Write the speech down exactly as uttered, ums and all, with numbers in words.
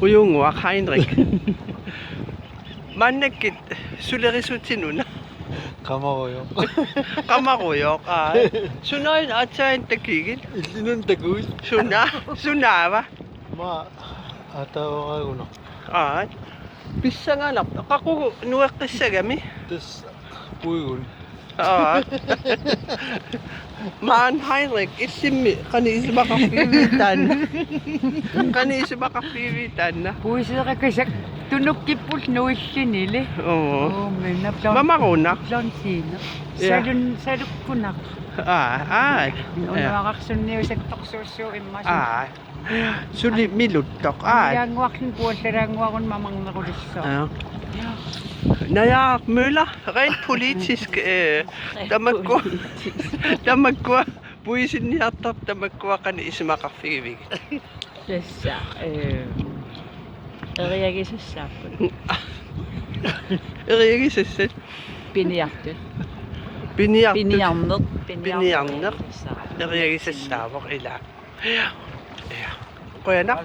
Ujunguaq Heinrich. Maannakkut sulerissutsinuna. Qamarujoq. Qamarujoq, aa. Sunaana aatsaat takugit? Illinun takuit. Suna, sunaava? Maa ataavaragunaq. Aa. Pissanganaq, qaqugu nueqqissagami? Tassa puigun. Aa. Maan Heinrich, illimmi qanoq isumaqarfigiviuk taanna? Qanoq isumaqarfigiviuk taanna? Puiseeqakasaq tunukkipput nuillinili. Oo. Oo, men naplan- Mamaruna? Naplan siina. Ja. Salun-, salukkunaq. Aa, aa. Ja. Unaararsunniusattorsuussuu immaqa. Aa. Suli miluttoq. Aa. Jaanguarlun puallalaannguarun mamarnerulissaaq. Aa. Najaaq Møller, rent politisk, øh, tamakku-, tamakkua puisinniartartut tamakkua qanoq isumaqarfigivigit? Tassa, øh, eriagisassaapput. Eriagisassat. Piniartut. Piniartut. Piniarneq. Piniarneq. Piniarneq. Eriagisassaavoq ilaa. Ja. Ja. Qujanaq.